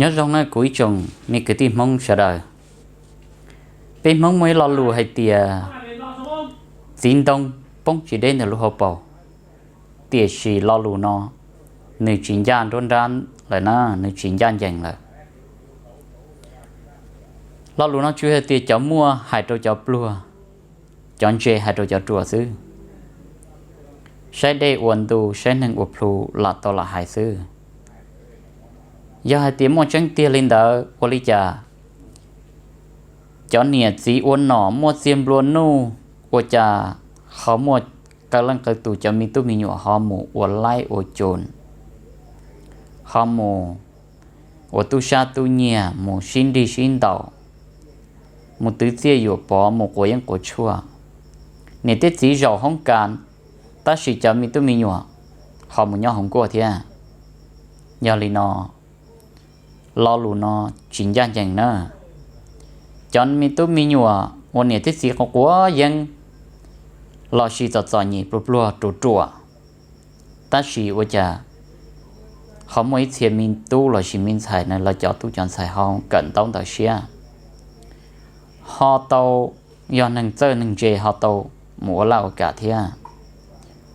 Nyob zoo na kuv ib tsoom me kwv tij Hmoob sawv daws. Peb Hmoob muaj ib lo lus hais tias txiv ntoo poob tsis deb ntawm lub hauv paus, tiam sis lo lus no nws tsis ncaj nruab nrab lawm na, nws tsis ncaj ncees lawm. Lo lus no tsuas hais tias cov muaj hais rau cov pluag, cov ntse hais rau cov ruam xwb. Saib dej ua ntu, saib neeg ua plhu lam tau lam hais xwb. Yog hais tias muaj tseeb tiag li ntawd, ua li cas cov niam txiv ua nom muaj txiag nplua nuj, ua cas ho muaj qee leej qee tus cov me tub me nyuam ho mus ua laib ua coos, ho mus ua tub sab tub nyiag, mus sib nrig sib ntaus, mus twv txiaj yuam pov, mus quav yeeb quav tshuaj. Niam thiab txiv zaum hoob kas, tab sis cov me tub me nyuam ho mus nyob hauv nkuaj thiab. Yog li no, lo lus no tsis ncaj ncees na. Cov me tub me nyuam uas niam thiab txiv quav quav yeeb lossis txom txom nyem pluag pluag ruam ruam, tab sis ua cas ho muaj ib txhia me tub lossis me ntxhais na, lawv cov tub cov ntxhais ho kawm ntaub ntawv siab, ho tau, yog neeg txawj neeg ntse ho tau mus ua laj ua kam thiab,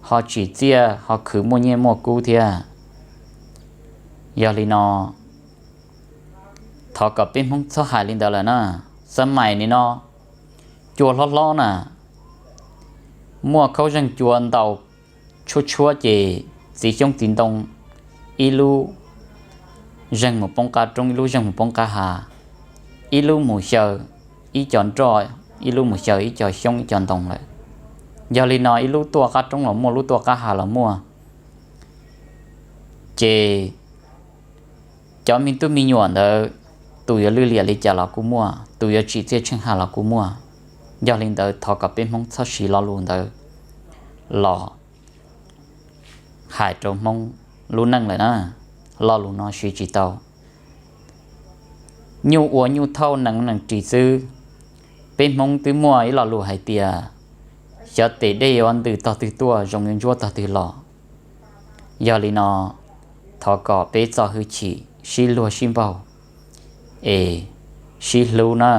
ho tsim txiaj ho khwv muaj nyiaj muaj kub thiab. Yog li no, thov kom peb Hmoob txhob hais li ntawd lawm na. Xab mais nim no cua hlob hlob na, muaj khaub zeeg cua ntaus tshuab tshuab ces txiv xyoob txiv ntoo, ib lub zeeg mus poob qab roob, ib lub zeeg mus poob qab ha, ib lub mus xyaw ib co nroj, ib lub mus xyaw ib co xyoob ib co ntoo lawm. Yog li no ib lub tuaj qab roob los muaj, lub tuaj qab ha los muaj, ces cov me tub me nyuam ntawd tus yuav lwj liam li cas los kuj muaj, tus yuav tsim txiaj tsheej ha los kuj muaj. Yog li ntawd thov kom peb Hmoob txhob siv lo lus ntawd los hais rau Hmoob lub neej lawm na. Lo lus no siv tsis tau. Nyuj ua nyuj thauj, nees nees ris xwb. Peb Hmoob twb muaj ib lo lus hais tias xyov tes dej yuav ntws tog twg tuaj, zoo yuav ntsuab tog twg los. Yog li no, thov kom peb txo hwj chim sib luag sib npaug es sib hlub na.